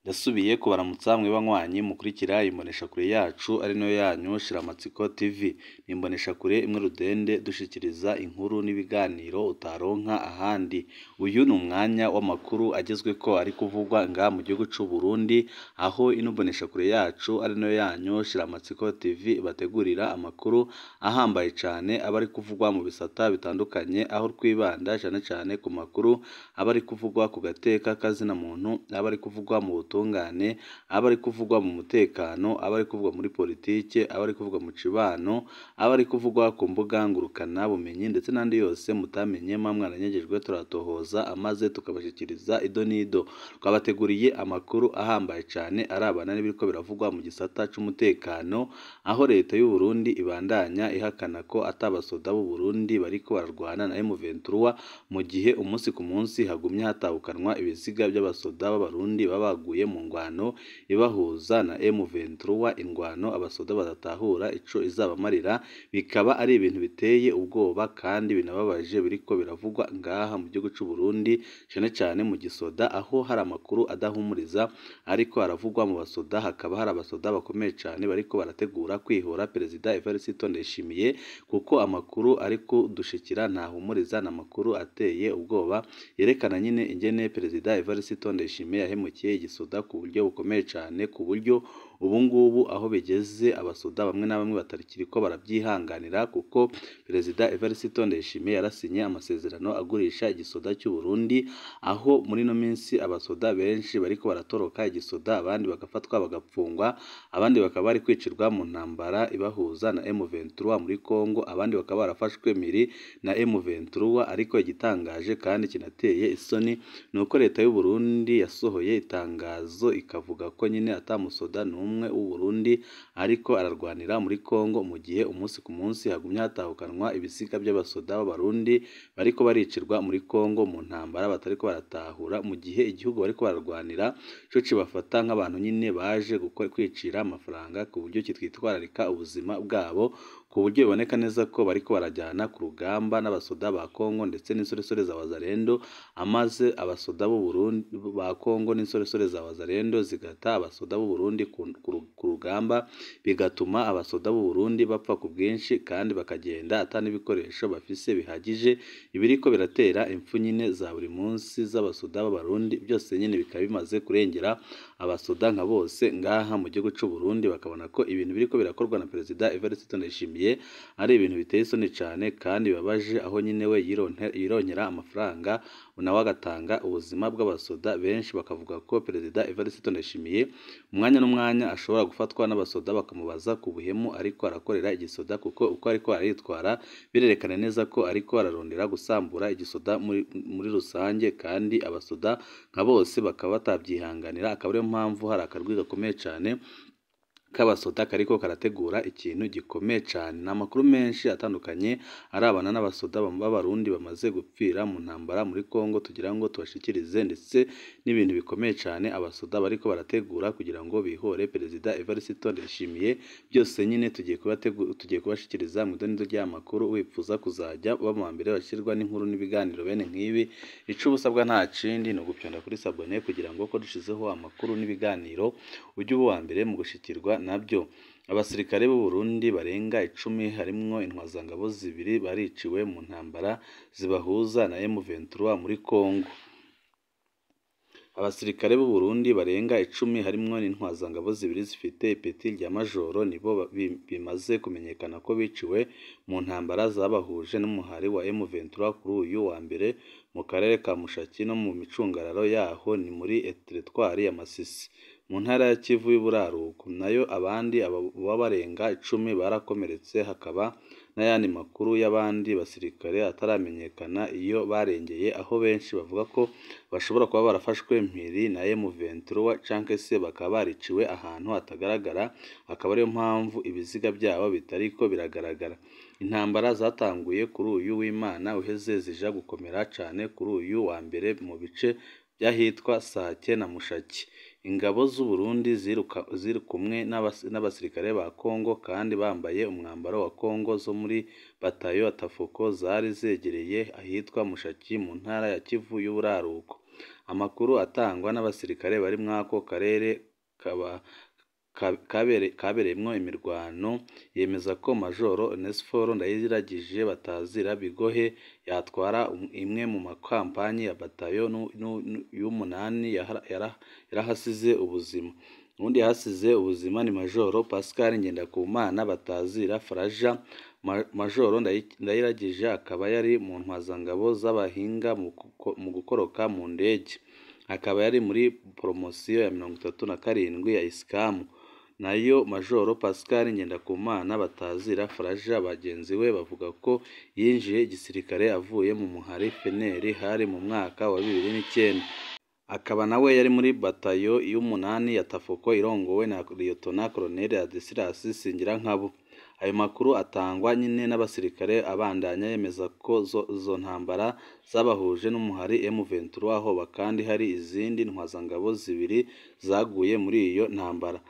Ndasubiye kubaramutsa mwe banywanyi mukurikira imboneshakure yacu ari nayo yanyu Shiramatsiko TV. Ni imboneshakure imwe rudende dushikiriza inkuru n'ibiganiro utaronka ahandi. Uyu ni umwanya w'amakuru agezweko ari kuvugwa ngaha mu gihugu c'u Burundi, aho ino mboneshakure yacu ari nayo yanyu Shiramatsiko TV bategurira amakuru ahambaye cane aba ari kuvugwa mu bisata bitandukanye, aho twibanda cane cane ku makuru aba ari kuvugwa ku gateka k'azina muntu, aba ari kuvugwa mu butungane, aba ari kuvugwa mu mutekano, aba ari kuvugwa muri politike, aba ari kuvugwa mu cibano, aba ari kuvugwa ku mbuga ngurukana bumenyi ndetse n'andi yose mutamenye muba mwaranyegejwe turatohoza amaze tukabashikiriza ido n'ido. Twabateguriye amakuru ahambaye cane arabana n'ibiriko biravugwa mu gisata c'umutekano, aho leta y'u Burundi ibandanya ihakana ko ata basoda b'u Burundi bariko bararwana na M23, mu gihe umunsi ku munsi hagumye hatahukanwa ibiziga by'abasoda b'Abarundi baba baguye mu ngwano ibahuza na M23, ingwano abasoda badatahura ico izabamarira, bikaba ari ibintu biteye ubwoba kandi binababaje biriko biravugwa ngaha mu gihugu c'u Burundi, cane cane mu gisoda, aho hari amakuru adahumuriza ariko aravugwa mu basoda, hakaba hari abasoda bakomeye cane bariko barategura kwihora Perezida Evariste Ndayishimiye, kuko amakuru ari kudushikira ntahumuriza, ni amakuru ateye ubwoba yerekana nyine ingene Perezida Evariste Ndayishimiye yahemukiye igisoda ku buryo bukomeye cane, ku buryo ubu ngubu aho bigeze abasoda bamwe na bamwe batakiriko barabyihanganira, kuko Perezida Evariste Ndayishimiye yarasinye amasezerano agurisha igisoda cy'u Burundi, aho muri ino minsi abasoda benshi bariko baratoroka igisoda, abandi bagafatwa bagapfungwa, abandi bakaba bari kwicirwa mu ntambara ibahuza na M23 muri Congo, abandi bakaba barafashwe mpiri na M23. Ariko igitangaje kandi kinateye isoni ni uko leta y'u Burundi yasohoye itangazo ikavuga ko nyine ata musoda n'umwe w'u Burundi ariko ararwanira muri Congo, mu gihe umunsi ku munsi hagumye hatahukanwa ibisiga by'abasoda b'Abarundi bariko baricirwa muri Congo mu ntambara batariko baratahura, mu gihe igihugu bariko bararwanira co kibafata nk'abantu nyine baje kwicira amafaranga, ku buryo kitwitwararika ubuzima bwabo, ku buryo biboneka neza ko bariko barajyana ku rugamba n'abasoda ba Congo ndetse n'insoresore za Wazalendo, amaze abasoda b'u Burundi ba Congo n'insoresore za Wazalendo zigata abasoda b'u Burundi ku rugamba, bigatuma abasoda b'u Burundi bapfa ku bwinshi kandi bakagenda ata n'ibikoresho bafise bihagije, ibiriko biratera impfu nyine za buri munsi z'abasoda b'Abarundi, byose nyine bikaba bimaze kurengera abasoda nka bose ngaha mu gihugu c'u Burundi, bakabona ko ibintu biriko birakorwa na Perezida Evariste Ndayishimiye ari ibintu biteye isoni cane kandi bibabaje, aho nyine we yironkera amafaranga nawe agatanga ubuzima bw'abasoda benshi, bakavuga ko Perezida Evariste Ndayishimiye umwanya n'umwanya ashobora gufatwa n'abasoda bakamubaza ku buhemu ariko arakorera igisoda, kuko uko ariko aritwara birerekana neza ko ariko ararondera gusambura igisoda muri rusange, kandi abasoda nka bose bakaba batabyihanganira, akaba ariyo mpamvu hari akarwi gakomeye cane k'abasoda kariko karategura ikintu gikomeye cane. Ni amakuru menshi atandukanye arabana n'abasoda b'Abarundi bamaze gupfira mu ntambara muri Congo, tugira ngo tubashikirize, ndetse n'ibintu bikomeye cane abasoda bariko barategura kugira ngo bihore Perezida Evariste Ndayishimiye. Byose nyine tugiye kubashikiriza mu idonido ry'amakuru. Wipfuza kuzajya uba mu mbere bashirwa n'inkuru n'ibiganiro bene nk'ibi, ico ubusabwa nta kindi ni ugupyonda kuri sabone kugira ngo ko dushizeho amakuru n'ibiganiro ujye uba uwa mbere mu gushikirwa nabyo. Abasirikare b'u Burundi barenga 10 harimwo intwazangabo 2 bariciwe mu ntambara zibahuza na M23 muri Congo. Abasirikare b'u Burundi barenga 10 harimwo n'intwazangabo 2 zifite ipeti rya majoro nibo bimaze kumenyekana ko biciwe mu ntambara zabahuje n'umuhari wa M23 kuri uyu wa mbere mu karere ka Mushaki no mu micungararo yaho, ni muri teritwari ya Masisi mu ntara ya Kivu y'Uburaruko. Nayo abandi baba barenga 10 barakomeretse, hakaba n'ayandi makuru y'abandi basirikare ataramenyekana iyo barengeye, aho benshi bavuga ko bashobora kuba barafashwe mpiri na M23 canke se bakaba bariciwe ahantu hatagaragara, akaba ariyo mpamvu ibiziga byabo bitariko biragaragara. Intambara zatanguye kuri uyu w'Imana uheze zija gukomera cane kuri uyu wa mbere mu bice by'ahitwa Sake na Mushaki. Ingabo z'u Burundi ziri kumwe n'abasirikare ba Congo kandi bambaye umwambaro wa Congo zo muri batayo Atafuko zari zegereye ahitwa Mushaki mu ntara ya Kivu y'Uburaruko. Amakuru atangwa n'abasirikare bari mw'ako karere kabereyemwo imirwano yemeza ko Majoro Onesphore Ndayiragije batazira Bigohe yatwara imwe mu makampanyi ya batayo y'umunani yarahasize ubuzima. Uwundi yahasize ubuzima ni Majoro Pascal Ngendakumana batazira Faraja. Majoro Ndayiragije akaba yari mu ntwazangabo z'abahinga mu gukoroka mu ndege, akaba yari muri poromosiyo ya 37 ya Isikamu. Nayo Majoro Pascal Ngendakumana batazira Faraja bagenzi we bavuga ko yinjiye igisirikare avuye mu muhari FNL hari mu mwaka wa 2009. Akaba nawe yari muri batayo y'umunani ya Tafoko irongowe na Liyetona Koloneli Ladislas Singirankabo. Ayo makuru atangwa nyine n'abasirikare abandanya yemeza ko izo ntambara zabahuje n'umuhari M23, hoba kandi hari izindi ntwazangabo zibiri zaguye muri iyo ntambara.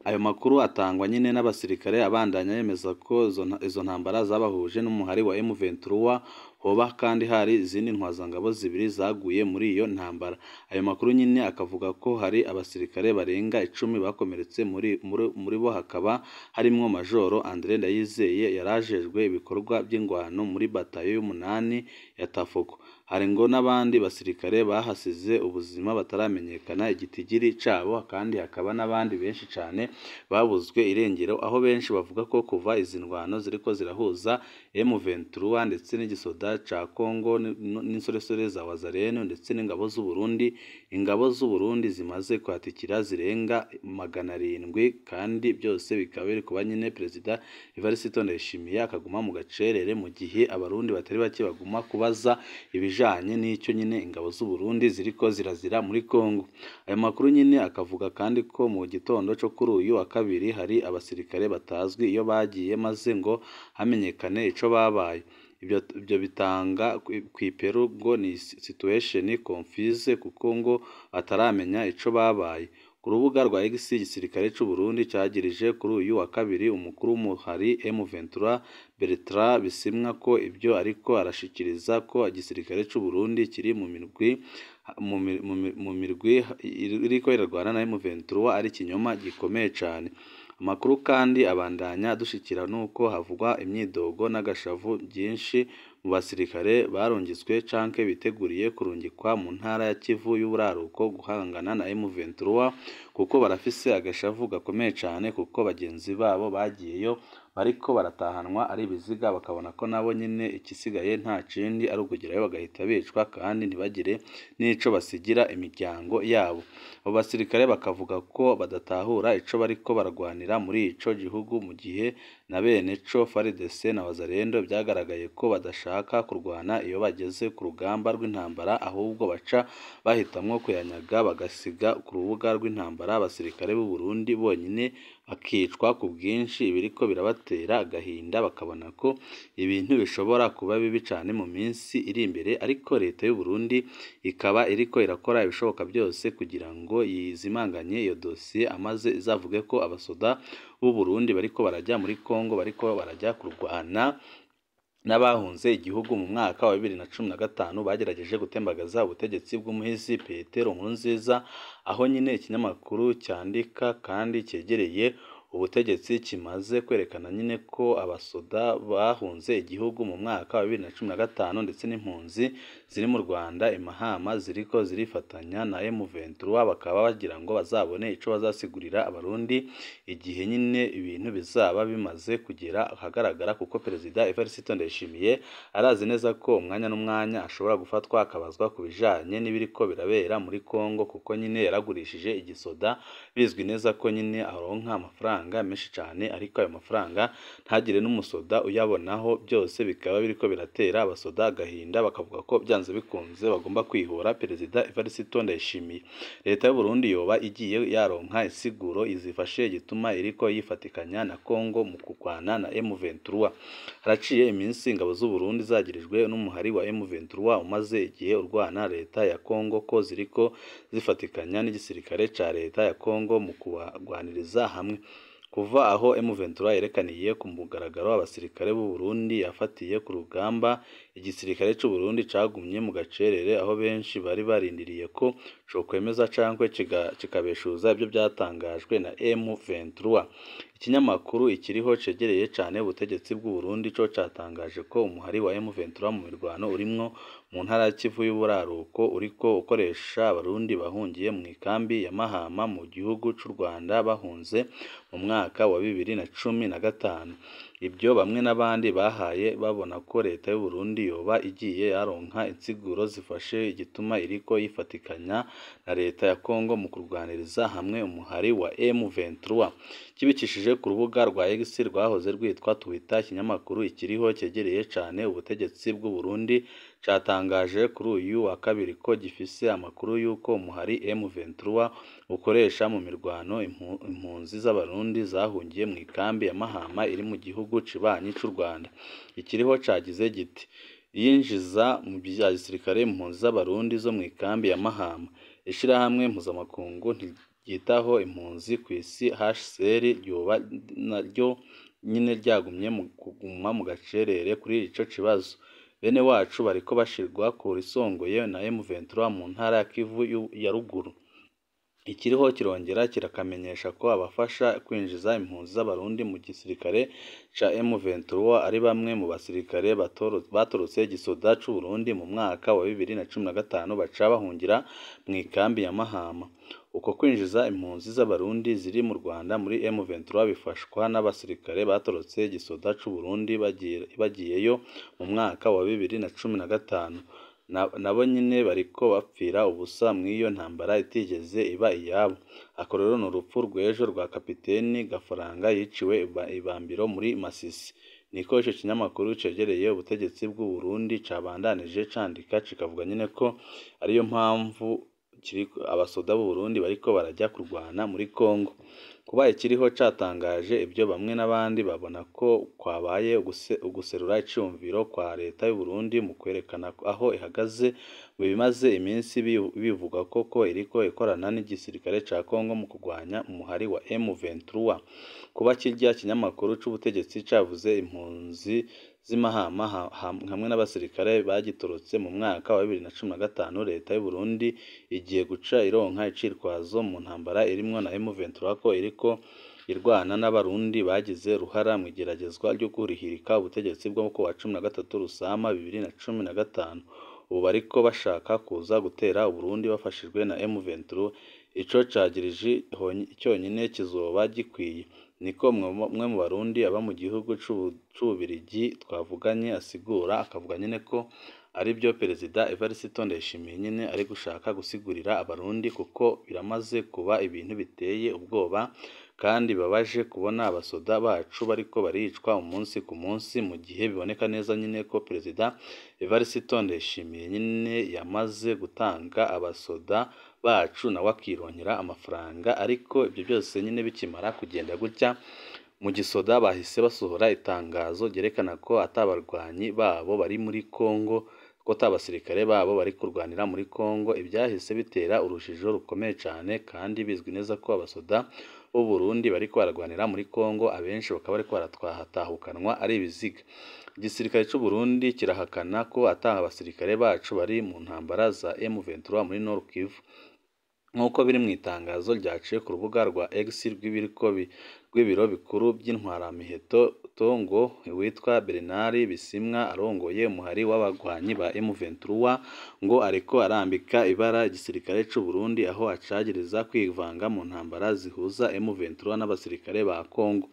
Ayo makuru atangwa nyine n'abasirikare abandanya yemeza ko izo ntambara zabahuje n'umuhari wa M23, hoba kandi hari izindi ntwazangabo zibiri zaguye muri iyo ntambara. Ayo makuru nyine akavuga ko hari abasirikare barenga 10 bakomeretse, muri bo hakaba harimwo Majoro André Ndayizeye yarajejwe ibikorwa by'ingwano muri batayo y'umunani ya Tafoko. Hari ngo n'abandi basirikare bahasize ubuzima bataramenyekana igitigiri cabo, kandi hakaba n'abandi benshi cane babuzwe irengero, aho benshi bavuga ko kuva izi ndwano ziriko zirahuza M23 ndetse n'igisoda ca Congo n'insoresore za Wazalendo ndetse n'ingabo z'u Burundi, ingabo z'u Burundi zimaze kwatikira zirenga 700, kandi byose bikaba biri kuba nyine Perezida Evariste Ndayishimiye akaguma mu gacerere, mu gihe abarundi batari bake baguma kubaza ibijanye n'icyo nyine ingabo z'u Burundi ziriko zirazira muri Congo. Ayo makuru nyine akavuga kandi ko mu gitondo cyo kuri uyu wa kabiri hari abasirikare batazwi iyo bagiye maze ngo hamenyekane ico babaye. Ibyo bitanga kw'iperu ngo ni situation confuse kuko ngo bataramenya ico babaye. Ku rubuga rwa X igisirikare c'u Burundi cagirije kuri uyu wa kabiri umukuru w'umuhari M23 Bertrand Bisimwa ko ibyo ariko arashikiriza ko igisirikare c'u Burundi kiri mu mirwi iriko irarwana na M23 ari ikinyoma gikomeye cane. Amakuru kandi abandanya adushikira nuko havugwa imyidogo n'agashavu byinshi mu basirikare barungitswe canke biteguriye kurungikwa mu ntara ya Kivu y'uburaruko guhangana na M23, kuko barafise agashavu gakomeye cane kuko bagenzi babo bagiyeyo bariko baratahanwa ari ibiziga, bakabona ko nabo nyine ikisigaye nta kindi ari ukugerayo bagahita bicwa kandi ntibagire n'ico basigira imiryango yabo. Abo basirikare bakavuga ko badatahura ico bariko baragwanira muri ico gihugu, mu gihe na bene co FARDC na Wazalendo byagaragaye ko badashaka kurwana iyo bageze ku rugamba rw'intambara, ahubwo baca bahitamwo kuyanyaga bagasiga ku rubuga rw'intambara abasirikare b'u Burundi bonyine bakicwa ku bwinshi, ibiriko birabatera agahinda bakabona ko ibintu bishobora kuba bibi cane mu minsi iri imbere. Ariko leta y'u Burundi ikaba iriko irakora ibishoboka byose kugira ngo yizimanganye iyo dosiye, amaze izavuge ko abasoda b'u Burundi bariko barajya muri Congo bariko barajya kurwana n'abahunze igihugu mu mwaka wa 2015 bagerageje gutembagaza ubutegetsi bw'umuhisi Petero Nkurunziza, aho nyine ikinyamakuru cyandika kandi cyegereye ubutegetsi kimaze kwerekana nyine ko abasoda bahunze igihugu mu mwaka wa 2015 ndetse n'impunzi ziri mu Rwanda i Mahama ziriko zirifatanya na M23, bakaba bagira ngo bazabone ico bazasigurira abarundi igihe nyine ibintu bizaba bimaze kugera ahagaragara, kuko Perezida Evariste Ndayishimiye arazi neza ko umwanya n'umwanya ashobora gufatwa akabazwa ku bijanye n'ibiriko birabera muri Congo, kuko nyine yaragurishije igisoda bizwi neza ko nyine aronka amafaranga menshi cyane, ariko ayo mafaranga ntagire n'umusoda uyabonaho. Byose bikaba biriko biratera abasoda agahinda, bakavuga ko byanze bikunze bagomba kwihora Perezida Evariste Ndayishimiye. Leta y'u Burundi yoba igiye yaronka insiguro izifashe igituma iriko yifatikanya na Congo mu kurwana na M23. Haraciye iminsi ingabo z'u Burundi zagirijwe n'umuhari wa M23 umaze igihe urwana leta ya Congo ko ziriko zifatikanya n'igisirikare ca leta ya Congo mu kubarwaniriza hamwe. Kuva aho M23 yerekaniye ku mugaragaro abasirikare b'u Burundi yafatiye ku rugamba, igisirikare c'u Burundi cagumye mu gacerere aho benshi bari barindiriye ko cokwemeza cankwe kikabeshuza ibyo byatangajwe na M23. Ikinyamakuru Ikiriho cegereye cane ubutegetsi bw'u Burundi co catangaje ko umuhari wa M23 mu mirwano urimwo mu ntara ya Kivu y'Uburaruko uriko ukoresha abarundi bahungiye mu ikambi ya Mahama mu gihugu c'u Rwanda bahunze mu mwaka wa 2015. Ibyo bamwe n'abandi bahaye babona ko leta y'u Burundi yoba igiye yaronka insiguro zifashe igituma iriko yifatikanya na leta ya Kongo mu kurwaniriza hamwe umuhari wa M23. Kibicishije ku rubuga rwa X rwahoze rwitwa Twitter, ikinyamakuru Ikiriho cegereye cane ubutegetsi bw'u Burundi catangaje kuri uyu wa kabiri ko gifise amakuru y'uko umuhari M23 ukoresha mu mirwano impunzi z'abarundi zahungiye mu ikambi ya Mahama iri mu gihugu cibanyi c'u Rwanda. Ikiriho cagize giti: yinjiza mu bya gisirikare impunzi z'abarundi zo mu ikambi ya Mahama. Ishirahamwe mpuzamakungu ntiryitaho impunzi ku isi HCR ryoba naryo nyine ryagumye mu kuguma mu gacerere kuri ico kibazo. Bene wacu bariko bashirwa ku risongoye na M23 mu ntara ya Kivu ya ruguru. Ikiriho kirongera kirakamenyesha ko abafasha kwinjiza impunzi z'abarundi mu gisirikare ca M23 ari bamwe mu basirikare batorotse igisoda c'u Burundi mu mwaka wa 2015 baca bahungira mu ikambi ya Mahama. Uko kwinjiza impunzi z'abarundi ziri mu Rwanda muri M23 bifashwa n'abasirikare batorotse igisoda c'u Burundi bagiyeyo mu mwaka wa 2015. Nabo nyine bariko bapfira ubusa mw'iyo ntambara itigeze iba iyabo. Ako rero ni urupfu rw'ejo rwa kapiteni Gafaranga yiciwe ibambiro muri Masisi. Niko ico kinyamakuru cegereye ubutegetsi bw'u Burundi cabandanije candika kikavuga nyine ko ariyo mpamvu abasoda b'u Burundi bariko barajya kurwana muri Kongo. Kuba Ikiriho catangaje ibyo, bamwe n'abandi babona ko kwabaye uguserura iciyumviro kwa leta y'u Burundi mu kwerekana aho ihagaze mu bimaze iminsi bivugwa ko iriko ikorana n'igisirikare ca Kongo mu kurwanya umuhari wa M23. Kuba kirya kinyamakuru c'ubutegetsi cavuze impunzi z'Imahama hamwe n'abasirikare bagitorotse mu mwaka wa 2015, leta y'u Burundi igiye guca ironka icitwazo mu ntambara irimwo na M23 ko iriko irwana n'abarundi bagize uruhara mu igeragezwa ryo kurihirika ubutegetsi bwo ku wa 13 Rusama 2015. Ubu bariko bashaka kuza gutera Uburundi bafashijwe na M23. Ico cagiriji cyonyine kizoba gikwiye. Niko umwe mu barundi aba mu gihugu c'Ububirigi twavuganye asigura, akavuga nyine ko aribyo Perezida Evariste Ndayishimiye nyine ari gushaka gusigurira abarundi, kuko biramaze kuba ibintu biteye ubwoba kandi bibabaje kubona abasoda bacu bariko baricwa umunsi ku munsi, mu gihe biboneka neza nyine ko Perezida Evariste Ndayishimiye nyine yamaze gutanga abasoda bacu nawe akironkera amafaranga. Ariko ibyo byose nyine bikimara kugenda gutya, mu gisoda bahise basohora itangazo ryerekana ko atabarwanyi babo bari muri Kongo, ko atabasirikare babo bari kurwanira muri Kongo. Ibyahise bitera urujijo rukomeye cyane, kandi bizwi neza ko abasoda b'u Burundi bariko bararwanira muri Kongo, abenshi bakaba bariko baratahatahukanwa ari ibiziga. Igisirikare c'u Burundi kirahakana ko ata abasirikare bacu bari mu ntambara za M23 muri Nord Kivu, nk'uko biri mu itangazo ryaciye ku rubuga rwa X rw'ibiro bikuru by'intwaramiheto. Ngo witwa Bernard Bisimwa arongoye umuhari w'abagwanyi ba M23 ngo ariko arambika ibara igisirikare c'u Burundi, aho acagiriza kwivanga mu ntambara zihuza M23 n'abasirikare ba Kongo.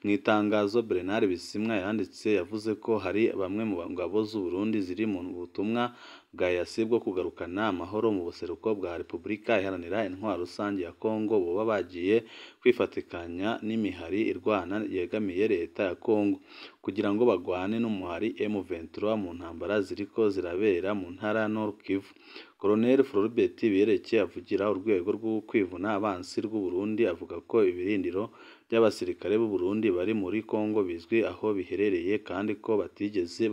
Mu itangazo Bernard Bisimwa yanditse, yavuze ko hari bamwe mu ngabo z'u Burundi ziri mu butumwa bwa EAC bwo kugarukana amahoro mu buseruko bwa Repubulika Iharanira Intwaro Rusange ya Kongo boba bagiye kwifatikanya n'imihari irwana yegamiye leta ya Kongo kugira ngo bagwane n'umuhari M23 mu ntambara ziriko zirabera mu ntara ya Nord Kivu. Colonel Floribert Biyereke avugira urwego rwo kwivuna abansi rw'u Burundi avuga ko ibirindiro by'abasirikare b'u Burundi bari muri Kongo bizwi aho biherereye, kandi ko batigeze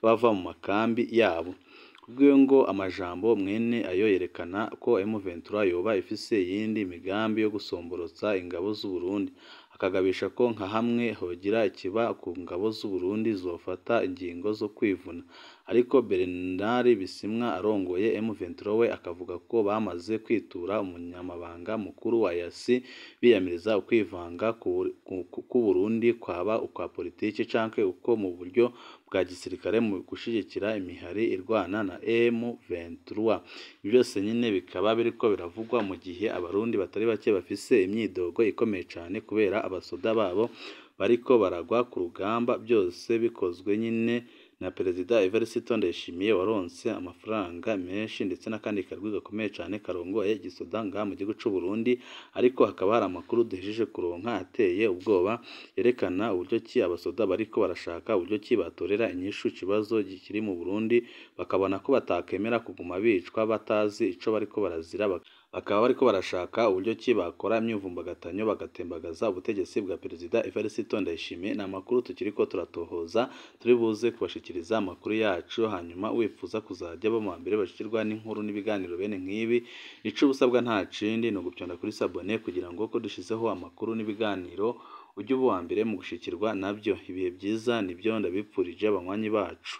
bava mu makambi yabo. Kubwiwe ngo amajambo mwene ayo yerekana ko M23 yoba ifise iyindi migambi yo gusomborotsa ingabo z'u Burundi. akagabisha ko nka hamwe hogira ikiba ku ngabo z'u Burundi zofata ingingo zo kwivuna. Ariko Bernard Bisimwa arongoye M23 we akavuga ko bamaze kwitura umunyamabanga mukuru wa EAC biyamiriza ukwivanga k'u Burundi kwaba ukwa politiki canke uko mu buryo bwa gisirikare mu gushigikira imihari irwana na M23. Ibi byose nyine bikaba biriko biravugwa mu gihe abarundi batari bake bafise imyidogo ikomeye cane kubera abasoda babo bariko baragwa ku rugamba, byose bikozwe nyine na Perezida Evariste Ndayishimiye waronse amafaranga menshi ndetse n'akandi karwi gakomeye cane karongoye igisoda ngaha mu gihugu c'u Burundi. Ariko hakaba hari amakuru duhejeje kuronka ateye ubwoba yerekana uburyo ki abasoda bariko barashaka uburyo ki batorera inyishu ikibazo kiri mu Burundi, bakabona ko batakemera kuguma bicwa batazi ico bariko barazira, bakaba bariko barashaka uburyo ki bakora imyivumbagatanyo bagatembagaza ubutegetsi bwa Perezida Evariste Ndayishimiye. Ni amakuru tukiriko turatohoza, turi buze kubashikiriza amakuru yacu, hanyuma wifuza kuzajya bo mu mbere bashikirwa n'inkuru n'ibiganiro bene nk'ibi, ico ubusabwa nta kindi ni ugupyonda kuri sabone kugira ngo ko dushizeho amakuru n'ibiganiro ujye uba uwa mbere mu gushikirwa nabyo. Ibihe byiza nibyo ndabipfurije abanywanyi bacu.